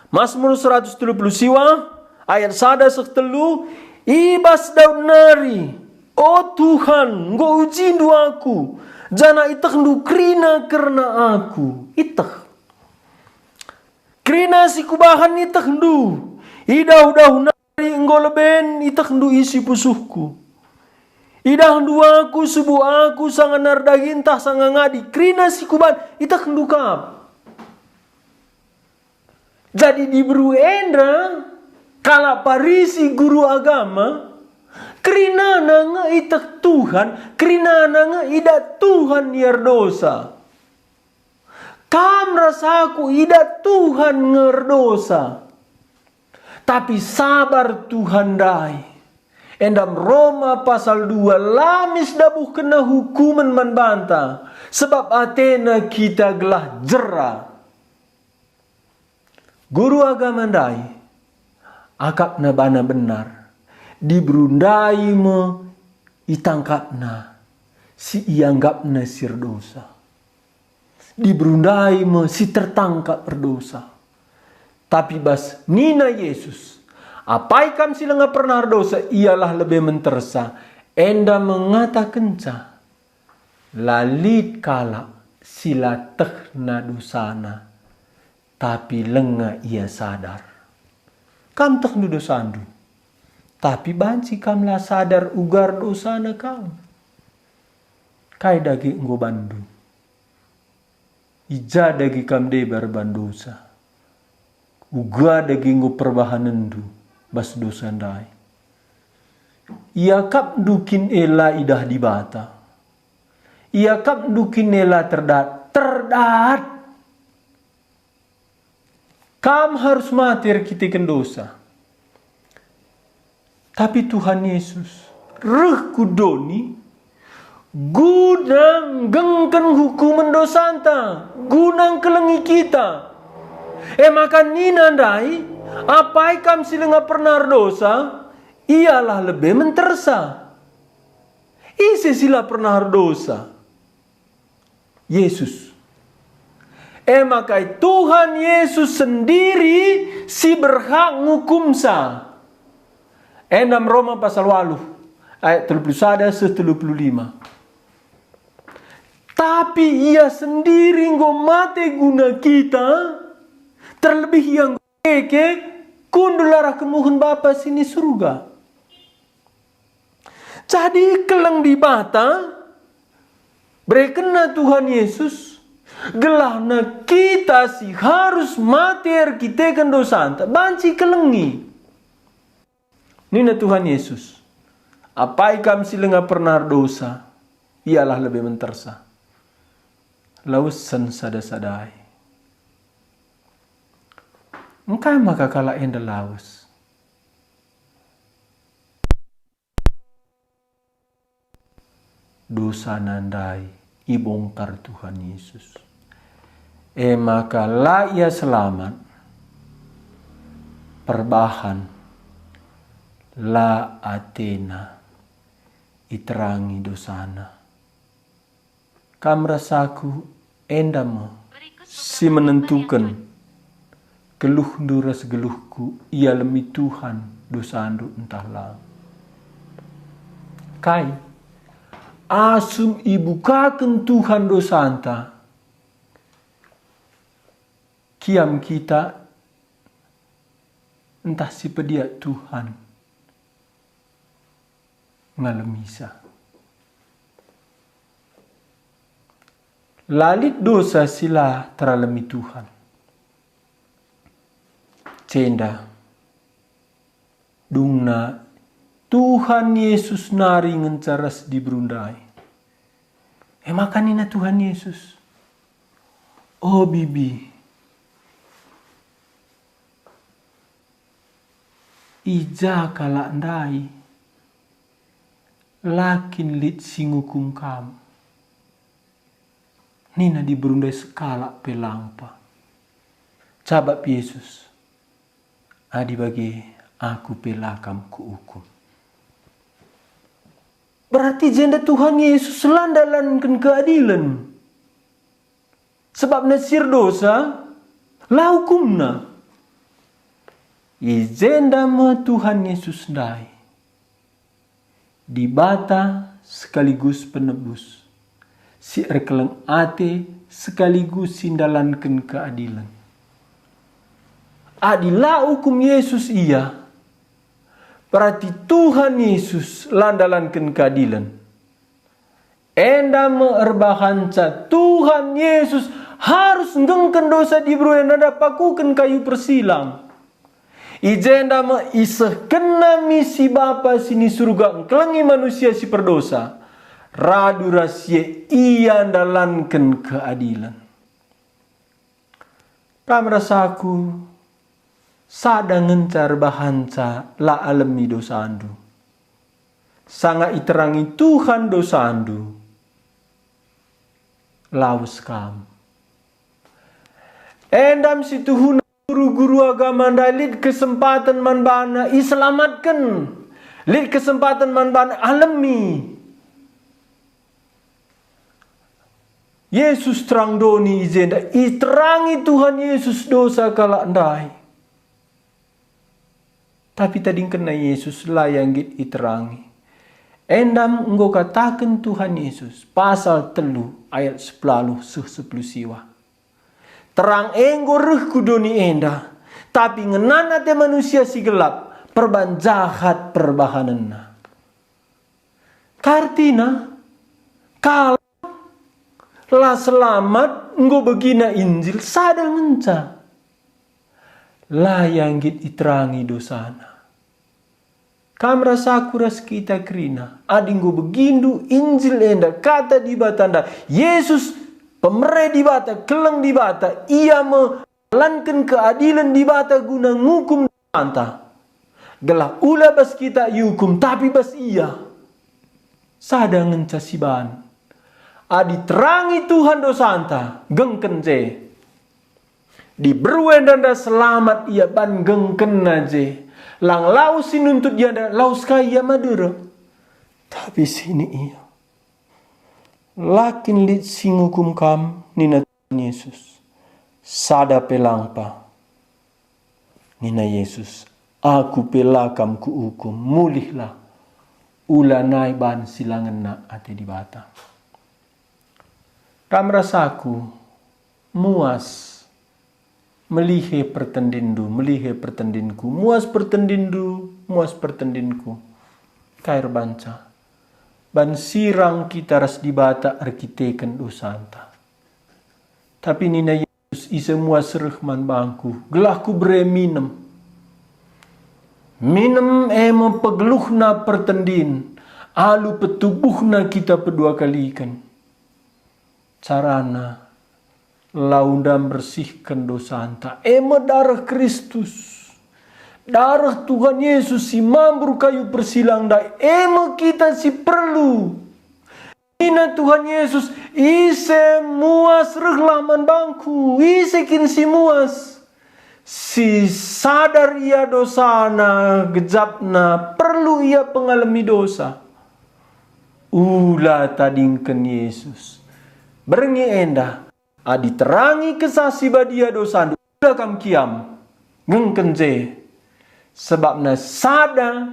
Masmur seratus telu puluh siwa, ayat sada seh telu, i bas Daud nari, "O Tuhan, enggo ujindu aku, janah itehndu kerina kerna aku." Iteh. Kerina si kubahan itehndu, i dahu-dahu nari enggo leben itehndu isi pusuhku. Idahndu aku, subuk aku, sanga nari daging ntah sanga ngadi, kerina si kubahan itehndu kap. Jadi diberu enda, kalak Parisi guru agama, kerinana nge iteh Tuhan, kerinana nge idat Tuhan ia erdosa. Kam ras aku idat Tuhan nge erdosa. Tapi sabar Tuhan ndai. Endam Roma pasal dua la mis ndabuhkenna hukumen man banta, sebab atena kita gelah jera. Guru agama ndai, akapna bana benar, diberu ndai me itangkapna si ianggapna si erdosa. Diberu ndai me si tertangkap erdosa. Tapi bas nina Jesus, "Apai kam si langa pernah erdosa, ialah lebe mentersa." Enda me ngatakenca, la lit kalak si la tehna dosana, tapi langa ia sadar. Kam tehndu dosandu, tapi banci kam la sadar uga dosana kam. Kai dage enggo banndu? I ja dage kam debar bandosa? Uga dage enggo perbahanenndu bas dosa ndai? Iakapndu kin e la idah Dibata? Iakapndu kin e la terdat? Terdat! Kam harus mate erkiteken dosa. Tapi Tuhan Yesus reh ku doni guna nggengken hukumen dosanta, guna ngkelengi kita. E maka nina ndai, "Apai kam si langa pernah erdosa, ialah lebe mentersa." Ise si la pernah erdosa? Yesus. E maka Tuhan Yesus sendiri si berhak ngukumsa. Endam Roma pasal waluh, ayat telu puluh sada seh telu puluh lima. Tapi ia sendiri enggo mate guna kita, terlebih ia enggo keke, kundul arah kemuhen Bapa si ni Surga. Jadi keleng Dibata, berekenna Tuhan Yesus, gelahna kita si harus mate erkiteken dosanta, banci kelengi. Nina Tuhan Yesus, "Apai kam si langa pernah erdosa, ialah lebe mentersa." Lawesen sada-sadai. Engkai maka kalak enda lawes? Dosana ndai ibongkar Tuhan Yesus. E maka la ia selamat, perbahan la atena iterangi dosana. Kam ras aku enda me si menentuken geluhndu ras geluhku, ialemi Tuhan dosandu ntah la. Kai? Asum ibukaken Tuhan dosanta, kiam kita ntah si pediat Tuhan ngalemisa. La lit dosa si la teralemi Tuhan. Cenda dungna Tuhan Yesus nari ngenca ras diberu ndai. E maka nina Tuhan Yesus, "O bibi, i ja kalak ndai la kin lit si ngukum kam?" Nina diberu ndai sekalak pe lang pa. Jabap Yesus, "Adi bage, aku pe la kam kuukum." Berarti jenda Tuhan Yesus la ndalanken keadilen. Sebabna si erdosa la ukumna. I jenda me Tuhan Yesus ndai, Dibata sekaligus Penebus, si erkeleng ate sekaligus si ndalanken keadilen. Adi la ukum Yesus ia, berarti Tuhan Yesus la ndalanken keadilen. Enda me erbahanca Tuhan Yesus harus nggengken dosa diberu enda pakuken kayu persilang. I jenda me isehkenNa misi Bapa si ni Surga engkelengi manusia si perdosa, radu ras si e Ia ndalanken keadilen. Kam ras aku, sada ngenca erbahanca la alemi dosandu. Sanga iterangi Tuhan dosandu, lawes kam. Enda me si tuhuna guru-guru agama ndai lit kesempaten man bana iselamatken, lit kesempaten man bana alemi. Yesus terang doni i jenda, iterangi Tuhan Yesus dosa kalak ndai. Tapi tadingkenna Yesus la ia nggit iterangi. Enda me enggo kataken Tuhan Yesus, pasal telu ayat sepuluh seh sepuluh siwah. Terang e enggo reh ku doni enda, tapi ngenana ate manusia si gelap, perban jahat perbahanenna. Kai ertina? Kalak la selamat enggo begina Injil sada ngenca. La ia nggit iterangi dosana. Kam ras aku ras kita kerina, adi enggo begindu Injil enda, Kata Dibata enda, Yesus, pemere Dibata, keleng Dibata, Ia me ndalanken keadilen Dibata guna ngukum banta, gelah ula bas kita iukum, tapi bas Ia. Sada ngenca siban. Adi terangi Tuhan dosanta, gengken je. Diberu enda selamat ia ban gengkenna je. Lang lawes si nuntut ia enda, lawes ka ia madera. Tapi sini ia. La kin lit si ngukum kam, nina Tuhan Yesus. Sada pe lang pa. Nina Yesus, "Aku pe la kam kuukum, mulihlah." Ula nai ban si la ngena ate Dibata. Kam ras aku muas melihe pertendinndu, melihe pertendinku, muas pertendinndu, muas pertendinku. Kai erbanca? Ban sirang kita ras Dibata erkiteken dosanta. Tapi nina Jesus, "Ise muas reh man bangku, gelah kubere minem." Minem e me pegeluhna pertendin, alu petubuhna kita peduakaliken. Carana, la enda mbersihken dosanta, e me dareh Kristus. Dareh Tuhan Yesus si mambur kayu persilang ndai, e me kita si perlu. Nina Tuhan Yesus, "Ise muas rehlah man bangku." Ise kin si muas? Si sadar ia dosana, gejapna, perlu ia pengalemi dosa. Ula tadingken Yesus. Berngi enda, adi terangi Kesah Si Badia dosandu, ula kam kiam, ngengken je. Sebabna sada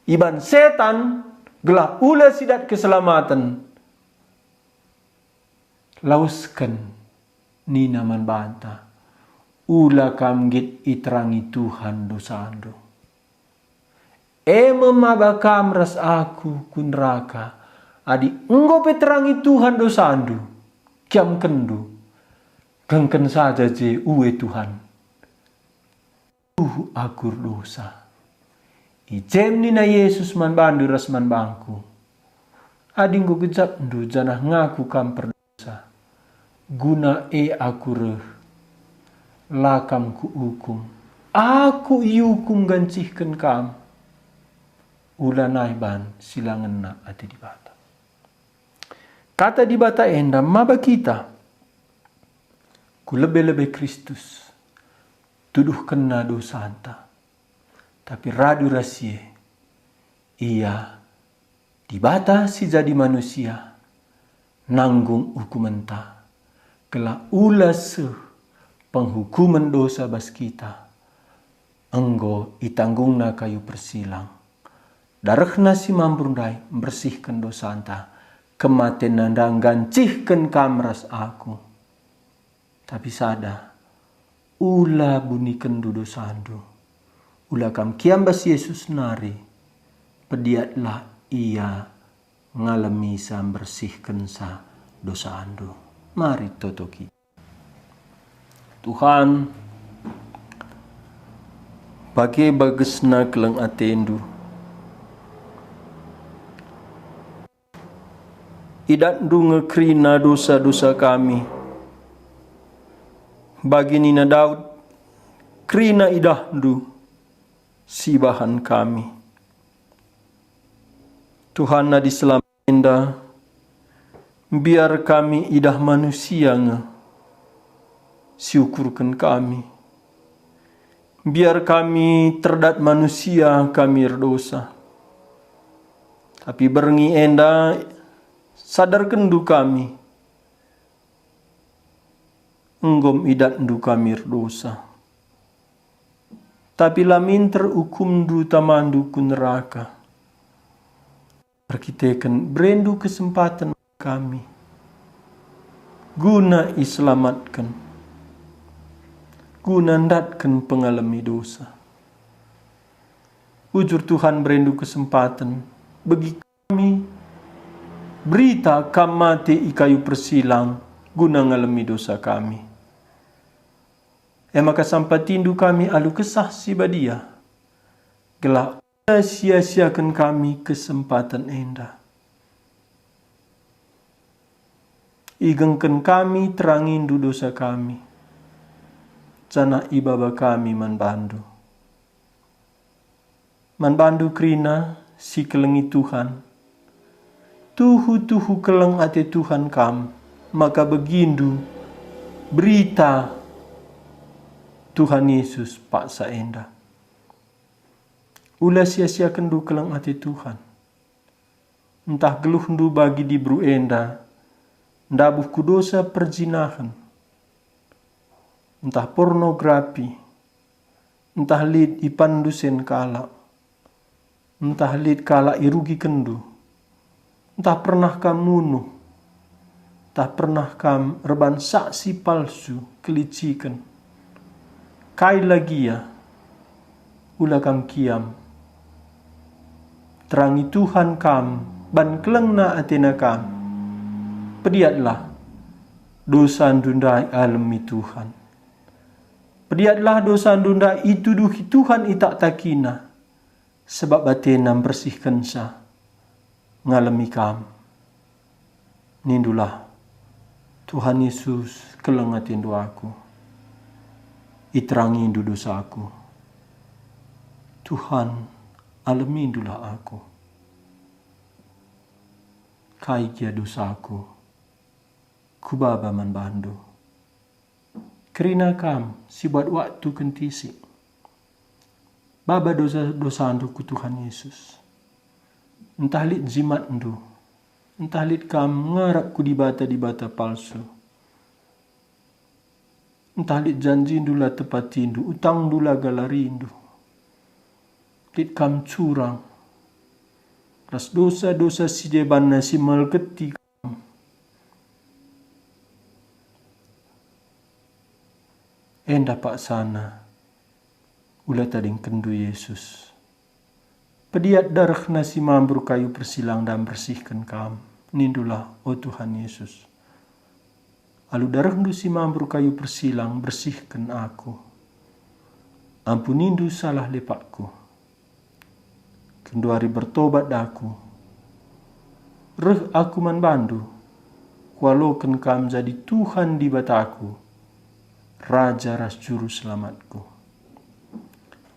iban setan gelah ula sidat keselamaten. Lawesken, nina man banta, ula kam nggit iterangi Tuhan dosandu. E me maba kam ras aku ku neraka, adi enggo pe terangi Tuhan dosandu, kiamkenndu, ngengken saja je ue Tuhan. Tuhu aku erdosa. I jem nina Yesus man bandu ras man bangku, adi enggo gejapndu janah ngaku kam perdosa, guna e aku reh, la kam kuukum. Aku iukum gancihken kam. Ula nai ban si la ngena ate Dibata. Kata Dibata enda maba kita ku lebe-lebe Kristus, tuduhkenna dosanta. Tapi radu ras si e, Ia, Dibata si jadi manusia, nanggung ukumenta, gelah ula seh penghukumen dosa bas kita. Enggo itanggungna kayu persilang. DarehNa si mambur ndai mbersihken dosanta, kematenNa enda nggancihken kam ras aku. Tapi sada, ula bunikenndu dosandu. Ula kam kiam bas Yesus nari, pediatlah Ia ngalemisa mbersihkenca dosandu. Mari toto kita. Tuhan, bage bagesna keleng atendu. Idatndu nge kerina dosa-dosa kami. Bagi nina Daud, "Kerina idahndu si ibahan kami." Tuhan, adi selama enda, mbiar kami idah manusia nge si ukurken kami. Mbiar kami terdat manusia kami erdosa. Tapi berngi enda sadarkenndu kami, enggom idatndu kami erdosa. Tapi la minter ukumndu tamandu ku neraka. Erkiteken berendu kesempaten kami, guna iselamatken, guna ndatken pengalemi dosa. Bujur Tuhan berendu kesempaten, begi kami berita Kam mate i kayu persilang guna ngalemi dosa kami. E maka sampatindu kami alu Kesah Si Badia, gelah enda sia-siaken kami kesempaten enda. Igengken kami terangiNdu dosa kami, janah ibaba kami man baNdu. Man baNdu kerina si kelengi Tuhan. Tuhu-tuhu keleng ate Tuhan Kam, maka begiNdu berita Tuhan Yesus paksa enda. Ula sia-siakenNdu keleng ate Tuhan. Ntah geluhndu bagi diberu enda ndabuh ku dosa perjinahen, ntah pornograpi, ntah lit ipanndu sen kalak, Ntah lit kalak irugikenndu, ntah pernah kam munuh, ntah pernah kam erban saksi palsu, keliciken. Kai la gia, ula kam kiam. Terangi Tuhan kam ban kelengna atena kam. Pediatlah, dosandu ndai alemi Tuhan. Pediatlah, dosandu ndai ituduhi Tuhan, itaktakina, sebab atena mbersihkenca ngalemi kam. Nindulah, "Tuhan Yesus, keleng atendu aku. Iterangindu dosaku. Tuhan, alemindulah aku. Kai gia dosaku? Kubaba man bandu." Kerina kam si buat waktu kentisik. Baba dosa-dosandu ku Tuhan Yesus. Ntah lit jimatndu, ntah lit kam ngarap ku dibata-dibata palsu, ntah lit janjindu la tepatindu, utangndu la galarindu, lit kam curang, ras dosa-dosa si debanna si melketi kam, enda paksana ula tadingkenndu Yesus. Pediat darehNa si mambur kayu persilang ndai mbersihken kam. Nindulah, "O Tuhan Yesus, alu darehndu si mambur kayu persilang, bersihken aku. Ampunindu salah lepakku. Genduari bertobat aku. Reh aku man bandu. Kualoken kam jadi Tuhan Dibataku, Raja ras Juru Selamatku."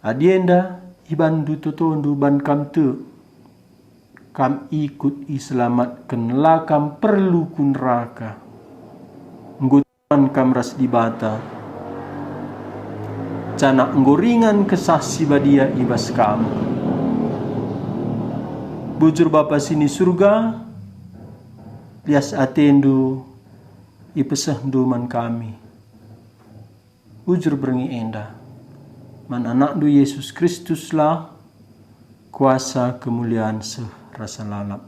Adi enda ibandu totondu ban kam tek, kam ikut iselamatken, la kam perlu ku neraka. Enggo teman kam ras Dibata, janah enggo ringan Kesah Si Badia i bas kam. Bujur Bapa si ni Surga, lias atendu ipesehndu man kami. Bujur berngi enda. Man AnakNdu Yesus Kristuslah kuasa, kemulian seh rasa lalap.